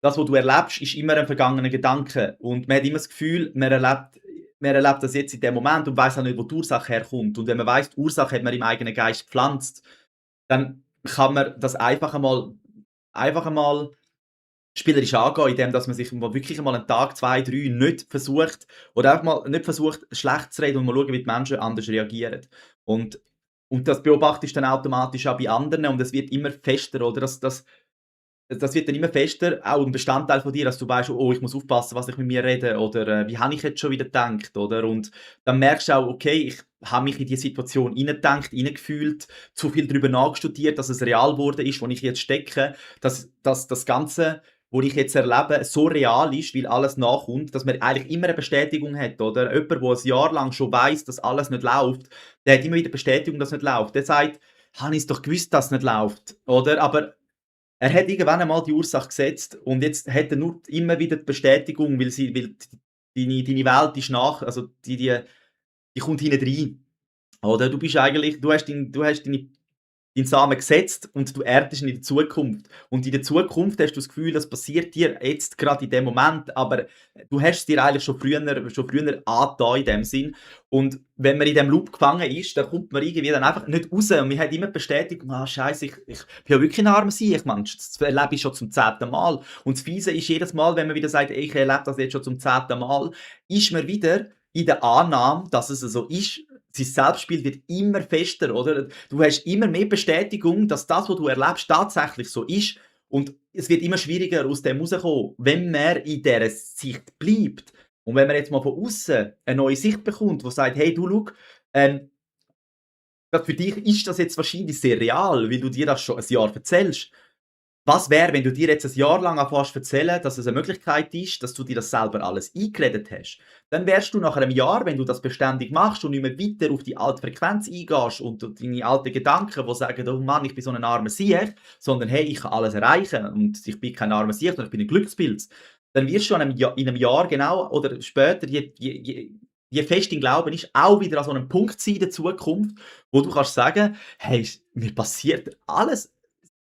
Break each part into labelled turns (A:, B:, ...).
A: das, was du erlebst, ist immer ein vergangener Gedanke. Und man hat immer das Gefühl, man erlebt das jetzt in dem Moment und weiß auch nicht, wo die Ursache herkommt. Und wenn man weiß, die Ursache hat man im eigenen Geist gepflanzt, dann kann man das einfach einmal spielerisch angehen, indem dass man sich mal wirklich einmal einen Tag, 2, 3 nicht versucht oder einfach mal nicht versucht, schlecht zu reden und mal schauen, wie die Menschen anders reagieren. Und das beobachtest du dann automatisch auch bei anderen und es wird immer fester, oder? Das wird dann immer fester, auch ein Bestandteil von dir, dass du weißt, oh, ich muss aufpassen, was ich mit mir rede oder wie habe ich jetzt schon wieder gedacht, oder? Und dann merkst du auch, okay, ich habe mich in die Situation hineingedacht, hineingefühlt, zu viel darüber nachstudiert, dass es real geworden ist, wo ich jetzt stecke, dass das Ganze, wo ich jetzt erlebe, so real ist, weil alles nachkommt, dass man eigentlich immer eine Bestätigung hat, oder? Jemand, der ein Jahr lang schon weiß, dass alles nicht läuft, der hat immer wieder Bestätigung, dass es nicht läuft. Der sagt, habe ich es doch gewusst, dass es nicht läuft, oder? Aber er hat irgendwann einmal die Ursache gesetzt und jetzt hat er nur immer wieder die Bestätigung, weil deine Welt ist also die kommt hintendrein. Oder du hast deinen Samen gesetzt und du erntest ihn in der Zukunft. Und in der Zukunft hast du das Gefühl, das passiert dir jetzt gerade in dem Moment, aber du hast es dir eigentlich schon früher angetan in dem Sinn. Und wenn man in dem Loop gefangen ist, dann kommt man irgendwie dann einfach nicht raus. Und man hat immer die Bestätigung, ah, Scheiße, ich bin ja wirklich ein armer Sieg, Mann. Das erlebe ich schon zum 10. Mal. Und das Fiese ist jedes Mal, wenn man wieder sagt, ey, ich erlebe das jetzt schon zum 10. Mal, ist man wieder in der Annahme, dass es so ist. Sein Selbstbild wird immer fester, oder? Du hast immer mehr Bestätigung, dass das, was du erlebst, tatsächlich so ist. Und es wird immer schwieriger, aus dem rauszukommen, wenn man in dieser Sicht bleibt. Und wenn man jetzt mal von außen eine neue Sicht bekommt, die sagt, hey, du, schau, ähm, für dich ist das jetzt wahrscheinlich sehr real, weil du dir das schon ein Jahr erzählst. Was wäre, wenn du dir jetzt ein Jahr lang anfängst zu erzählen, dass es eine Möglichkeit ist, dass du dir das selber alles eingeredet hast? Dann wärst du nach einem Jahr, wenn du das beständig machst und nicht mehr weiter auf die alte Frequenz eingehst und deine alten Gedanken, die sagen, oh Mann, ich bin so ein armer Sieg, sondern hey, ich kann alles erreichen und ich bin kein armer Sieg, sondern ich bin ein Glückspilz. Dann wirst du in einem Jahr genau oder später, je fest dein Glauben ist, auch wieder an so einem Punkt sein in der Zukunft, wo du kannst sagen, hey, mir passiert alles.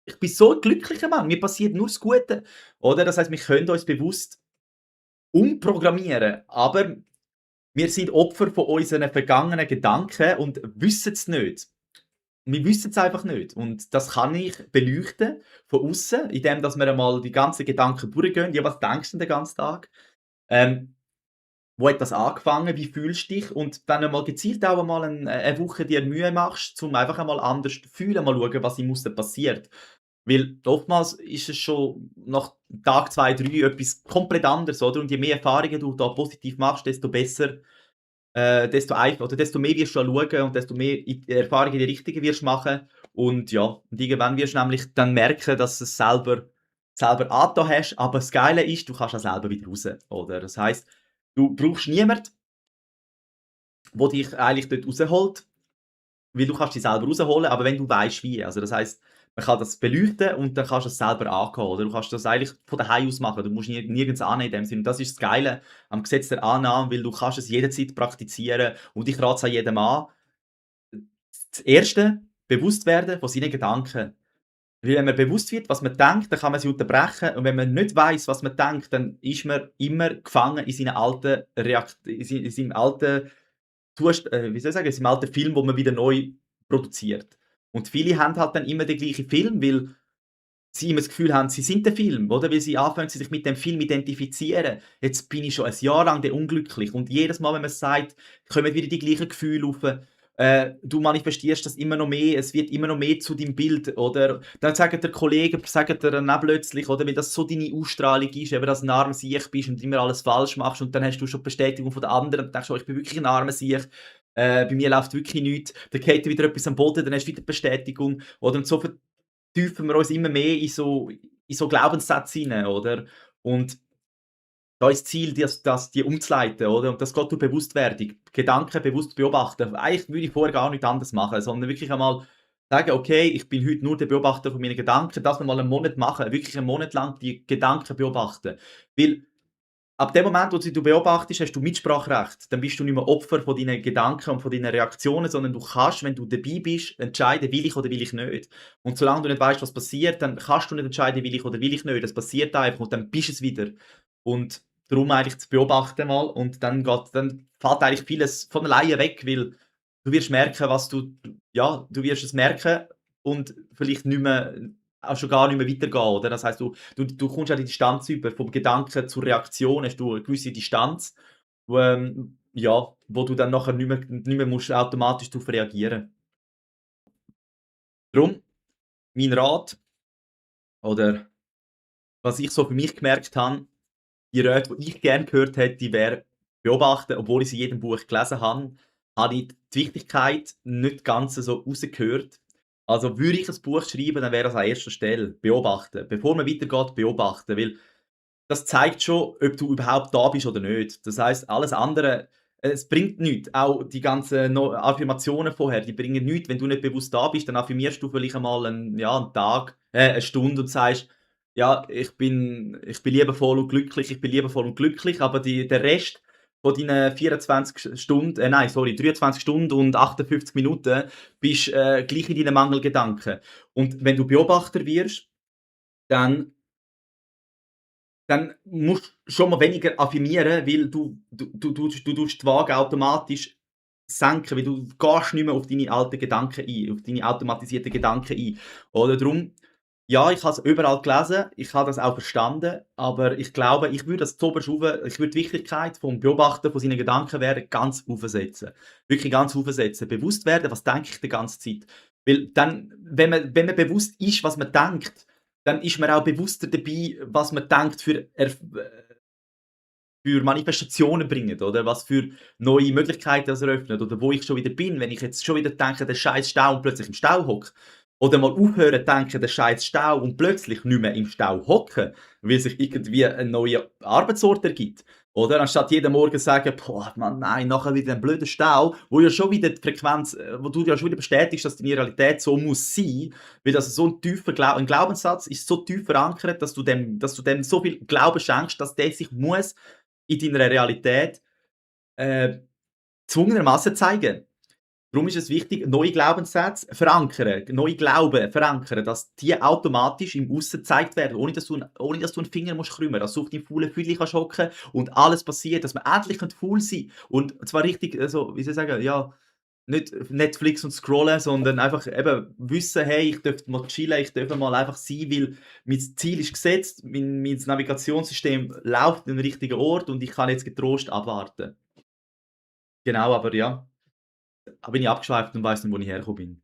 A: Ich bin so 'n glücklicher Mann, mir passiert nur das Gute, oder? Das heisst, wir können uns bewusst umprogrammieren, aber wir sind Opfer von unseren vergangenen Gedanken und wissen es nicht. Wir wissen es einfach nicht und das kann ich beleuchten von außen, indem dass wir einmal die ganzen Gedanken durchgehen. Ja, was denkst du denn den ganzen Tag? Ähm, Wo hat das angefangen? Wie fühlst du dich? Und dann einmal gezielt auch einmal 'ne Woche dir Mühe machst, um einfach einmal anders zu fühlen, mal schauen, was im Aussen passiert. Weil oftmals ist es schon nach Tag 2, 3 etwas komplett anderes, oder? Und je mehr Erfahrungen du da positiv machst, desto besser, desto mehr wirst du auch schauen und desto mehr Erfahrungen in die Richtige wirst machen. Und ja, und irgendwann wirst du nämlich dann merken, dass du es selber angetan hast. Aber das Geile ist, du kannst auch selber wieder raus, oder? Das heisst, du brauchst niemanden, der dich eigentlich dort rausholt, weil du kannst dich selber rausholen, aber wenn du weißt wie. Also das heisst, man kann das beleuchten und dann kannst du es selber angehen, oder? Du kannst das eigentlich von daheim aus machen. Du musst nirgends hin in dem Sinne. Und das ist das Geile am Gesetz der Annahme, weil du kannst es jederzeit praktizieren und ich rate es auch jedem an. Das Erste, bewusst werden von seinen Gedanken. Weil wenn man bewusst wird, was man denkt, dann kann man sie unterbrechen und wenn man nicht weiß, was man denkt, dann ist man immer gefangen in seinen alten in seinem alten wie soll ich sagen, in seinem alten Film, wo man wieder neu produziert. Und viele haben halt dann immer den gleichen Film, weil sie immer das Gefühl haben, sie sind der Film, oder? Weil sie anfangen, sich mit dem Film identifizieren. Jetzt bin ich schon ein Jahr lang der unglücklich und jedes Mal, wenn man es sagt, kommen wieder die gleichen Gefühle auf. Du manifestierst das immer noch mehr, es wird immer noch mehr zu deinem Bild, oder? Dann sagen der Kollegen, sagen dir dann auch plötzlich, oder? Weil das so deine Ausstrahlung ist, eben, dass du ein armer Sieg bist und immer alles falsch machst und dann hast du schon die Bestätigung von den anderen und denkst, oh, ich bin wirklich ein armer Sieg. Bei mir läuft wirklich nichts. Dann geht wieder etwas am Boden, dann hast du wieder die Bestätigung. Oder? Und so vertiefen wir uns immer mehr in so Glaubenssätze hinein, oder? Und da ist das Ziel, die umzuleiten, oder? Und das geht durch Bewusstwerdung. Gedanken bewusst beobachten. Eigentlich würde ich vorher gar nichts anderes machen, sondern wirklich einmal sagen: „Okay, ich bin heute nur der Beobachter von meinen Gedanken.“ Das wir mal einen Monat machen, wirklich einen Monat lang die Gedanken beobachten. Weil ab dem Moment, wo du beobachtest, hast du Mitspracherecht. Dann bist du nicht mehr Opfer von deinen Gedanken und von deinen Reaktionen, sondern du kannst, wenn du dabei bist, entscheiden, will ich oder will ich nicht. Und solange du nicht weißt, was passiert, dann kannst du nicht entscheiden, will ich oder will ich nicht. Das passiert einfach und dann bist es wieder. Und darum eigentlich zu beobachten mal und dann fällt eigentlich vieles von alleine weg, weil du wirst merken, ja, du wirst es merken und vielleicht nicht mehr auch schon gar nicht mehr weitergehen, oder? Das heisst, du kommst auch die Distanz über. Vom Gedanken zur Reaktion hast du 'ne gewisse Distanz, ja, wo du dann nachher nicht mehr musst automatisch drauf reagieren. Drum mein Rat oder was ich so für mich gemerkt habe, die Räte, die ich gerne gehört hätte, wäre beobachten. Obwohl ich sie in jedem Buch gelesen habe ich die Wichtigkeit nicht ganz so rausgehört. Also, würde ich ein Buch schreiben, dann wäre das an erster Stelle beobachten. Bevor man weitergeht, beobachten, weil das zeigt schon, ob du überhaupt da bist oder nicht. Das heisst, alles andere es bringt nichts. Auch die ganzen Affirmationen vorher, die bringen nichts. Wenn du nicht bewusst da bist, dann affirmierst du vielleicht einmal 'n Tag, 'ne Stunde und sagst: „Ja, ich bin liebevoll und glücklich, ich bin liebevoll und glücklich“, aber der Rest von deinen 24 Stunden nein, sorry, 23 Stunden und 58 Minuten bist, gleich in deinen Mangelgedanken. Und wenn du Beobachter wirst, dann musst du schon mal weniger affirmieren, weil du tust die Waage automatisch senken, weil du gehst nicht mehr auf deine alten Gedanken ein, auf deine automatisierten Gedanken ein. Oder darum, ja, ich habe es überall gelesen, ich habe das auch verstanden, aber ich glaube, ich würde das zuoberst ich würde die Wichtigkeit vom Beobachten von seinen Gedanken werden ganz aufsetzen. Wirklich ganz aufsetzen. Bewusst werden, was denke ich die ganze Zeit. Weil dann, wenn man bewusst ist, was man denkt, dann ist man auch bewusster dabei, was man denkt für Manifestationen bringt oder was für neue Möglichkeiten das eröffnet oder wo ich schon wieder bin. Wenn ich jetzt schon wieder denke, der scheiß Stau und plötzlich im Stau hocke. Oder mal aufhören denken, der scheiß Stau und plötzlich nicht mehr im Stau hocken, weil sich irgendwie ein neuer Arbeitsort ergibt. Oder anstatt jeden Morgen sagen, boah, Mann, nein, nachher wieder ein blöder Stau, wo ja schon wieder die Frequenz, wo du ja schon wieder bestätigst, dass deine Realität so muss sein, weil das so ein tiefer ein Glaubenssatz ist so tief verankert, dass du dem so viel Glauben schenkst, dass der sich muss in deiner Realität, äh, gezwungenermassen zeigen. Darum ist es wichtig, neue Glaubenssätze verankern, neue Glauben verankern, dass die automatisch im Aussen gezeigt werden, ohne dass du 'n Finger musst krümmen, dass du auf deinem faulen Füdli kannst hocken und alles passiert, dass man endlich faul sein und zwar richtig, wie soll ich sagen, ja, nicht Netflix und scrollen, sondern einfach eben wissen: „Hey, ich dürfte mal chillen, ich darf mal einfach sein, weil mein Ziel ist gesetzt, mein Navigationssystem läuft an den richtigen Ort und ich kann jetzt getrost abwarten.“ Genau, aber ja, da bin ich abgeschweift und weiss nicht, wo ich hergekommen bin.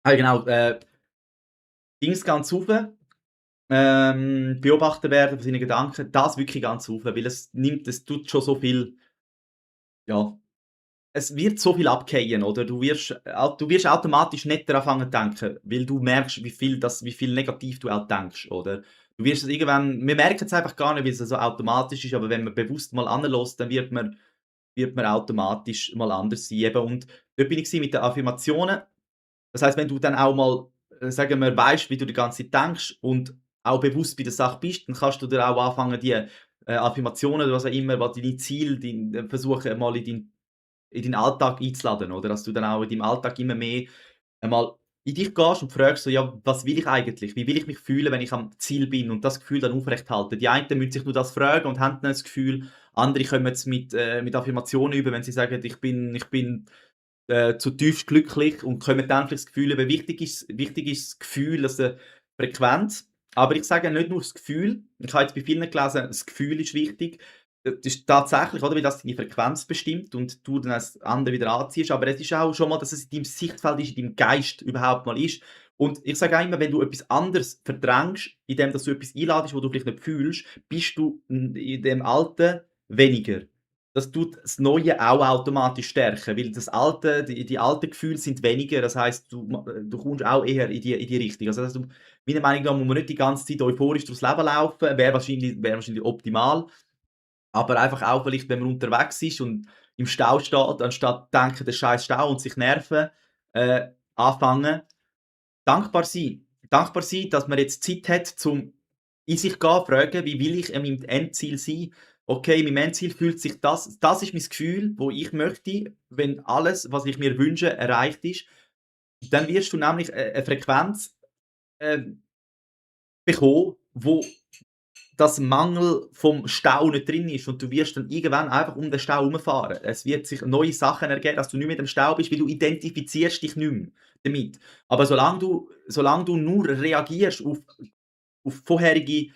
A: Ah, genau, Dings ganz rauf, beobachtet werden von seinen Gedanken, das wirklich ganz rauf, weil es tut schon so viel, ja, es wird so viel abgehen, oder? Du wirst automatisch nicht daran anfangen zu denken, weil du merkst, wie viel negativ du auch denkst, oder? Du wirst es irgendwann wir merken es einfach gar nicht, weil's so automatisch ist, aber wenn man bewusst mal anlässt, dann wird man automatisch mal anders sein eben. Und dort bin ich mit den Affirmationen. Das heisst, wenn du dann auch mal, sagen wir, weisst, wie du die ganze Zeit denkst und auch bewusst bei der Sache bist, dann kannst du dir auch anfangen, die, Affirmationen oder was auch immer, was deine Ziele, versuchen mal in deinen Alltag einzuladen, oder? Dass du dann auch in deinem Alltag immer mehr einmal in dich gehst und fragst so: „Ja, was will ich eigentlich? Wie will ich mich fühlen, wenn ich am Ziel bin?“ Und das Gefühl dann aufrechthalten. Die einen müssen sich nur das fragen und haben dann das Gefühl, andere kommen jetzt mit Affirmationen über, wenn sie sagen: „Ich bin zutiefst glücklich“ und kommen dann vielleicht das Gefühl über. Wichtig ist das Gefühl, also Frequenz. Aber ich sage nicht nur das Gefühl. Ich habe jetzt bei vielen gelesen, das Gefühl ist wichtig. Das ist tatsächlich, oder, weil das deine Frequenz bestimmt und du dann das andere wieder anziehst. Aber es ist auch schon mal, dass es in deinem Sichtfeld ist, in deinem Geist überhaupt mal ist. Und ich sage auch immer, wenn du etwas anderes verdrängst, indem dass du etwas einladest, wo du vielleicht nicht fühlst, bist du in dem Alten weniger. Das tut das Neue auch automatisch stärken, weil die alten Gefühle sind weniger. Das heisst, du kommst auch eher in die Richtung. Also, meiner Meinung nach muss man nicht die ganze Zeit euphorisch durchs Leben laufen, wäre wahrscheinlich optimal. Aber einfach auch vielleicht, wenn man unterwegs ist und im Stau steht, anstatt zu denken, der scheiß Stau und sich nerven, anfangen dankbar sein. Dankbar sein, dass man jetzt Zeit hat, zum in sich gehen, fragen: „Wie will ich an meinem Endziel sein?“ Okay, in meinem Endziel fühlt sich das ist mein Gefühl, wo ich möchte, wenn alles, was ich mir wünsche, erreicht ist. Dann wirst du nämlich 'ne Frequenz, ähm, bekommen, wo das Mangel vom Stau nicht drin ist und du wirst dann irgendwann einfach um den Stau herumfahren. Es wird sich neue Sachen ergeben, dass du nicht mehr im Stau bist, weil du identifizierst dich nicht mehr damit. Aber solange du nur reagierst auf vorherige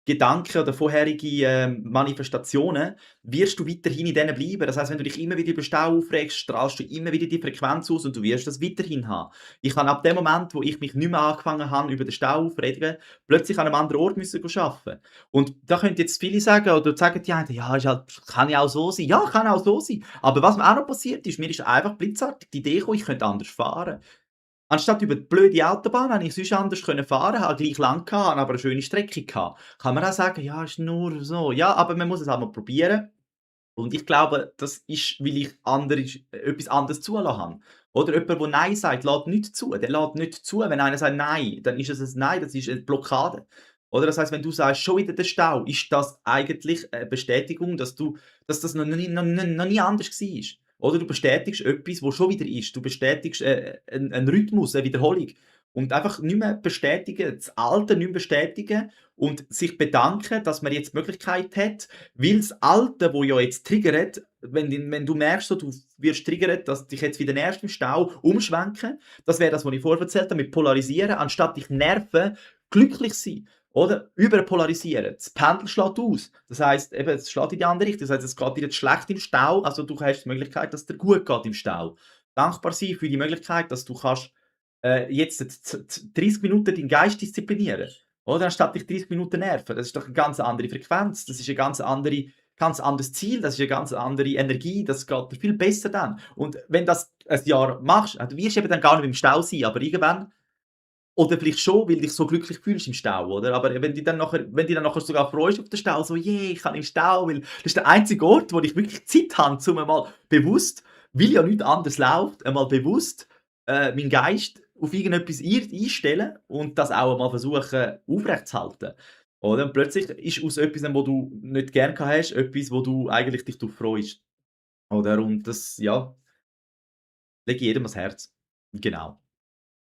A: Gedanken oder vorherige, Manifestationen, wirst du weiterhin in denen bleiben. Das heisst, wenn du dich immer wieder über Stau aufregst, strahlst du immer wieder die Frequenz aus und du wirst das weiterhin haben. Ich habe ab dem Moment, wo ich mich nicht mehr angefangen habe, über den Stau aufregen, plötzlich an einem anderen Ort müssen arbeiten. Und da können jetzt viele sagen oder sagen die einen: „Ja, ist halt kann ja auch so sein.“ Ja, kann auch so sein. Aber was mir auch noch passiert ist, mir ist einfach blitzartig die Idee gekommen, ich könnte anders fahren. Anstatt über die blöde Autobahn habe ich sonst anders können fahren, habe gleich lang gehabt, habe aber 'ne schöne Strecke gehabt. Kann man auch sagen: „Ja, ist nur so.“ Ja, aber man muss es auch mal probieren. Und ich glaube, das ist, weil ich etwas anderes zulassen habe. Oder jemand, der „Nein“ sagt, lässt nichts zu. Der lässt nicht zu. Wenn einer sagt „Nein“, dann ist es ein Nein, das ist eine Blockade. Oder das heisst, wenn du sagst: „Schon wieder der Stau“, ist das eigentlich eine Bestätigung, dass das noch nie anders war. Oder du bestätigst etwas, wo schon wieder ist. Du bestätigst, 'n Rhythmus, eine Wiederholung. Und einfach nicht mehr bestätigen, das Alte nicht mehr bestätigen und sich bedanken, dass man jetzt die Möglichkeit hat, weil das Alte, wo ja jetzt triggert, wenn du merkst, so, du wirst triggert, dass dich jetzt wieder nervt im Stau, umschwenken. Das wäre das, was ich vorher erzählt habe, mit polarisieren, anstatt dich nerven, glücklich sein. Oder? Überpolarisieren. Das Pendel schlägt aus. Das heisst, eben, es schlägt in die andere Richtung. Das heisst, es geht dir jetzt schlecht im Stau, also du hast die Möglichkeit, dass es dir gut geht im Stau. Dankbar sein für die Möglichkeit, dass du kannst, jetzt 30 Minuten deinen Geist disziplinieren. Oder? Anstatt dich 30 Minuten nerven. Das ist doch eine ganz andere Frequenz. Das ist eine ganz anderes Ziel, das ist eine ganz andere Energie, das geht dir viel besser dann. Und wenn das ein Jahr machst, du wirst eben dann gar nicht im Stau sein, aber irgendwann oder vielleicht schon, weil du dich so glücklich fühlst im Stau, oder? Aber wenn du dann nachher sogar freust auf den Stau, so: „Yeah, ich kann im Stau“, weil das ist der einzige Ort, wo ich wirklich Zeit habe, um einmal bewusst, weil ja nichts anderes läuft, einmal bewusst, meinen Geist auf irgendetwas einstellen und das auch einmal versuchen aufrechtzuhalten, oder? Und plötzlich ist aus etwas, wo du nicht gern gehabt hast, etwas, wo du eigentlich dich drauf freust, oder? Und das, ja, lege ich jedem ans Herz. Genau.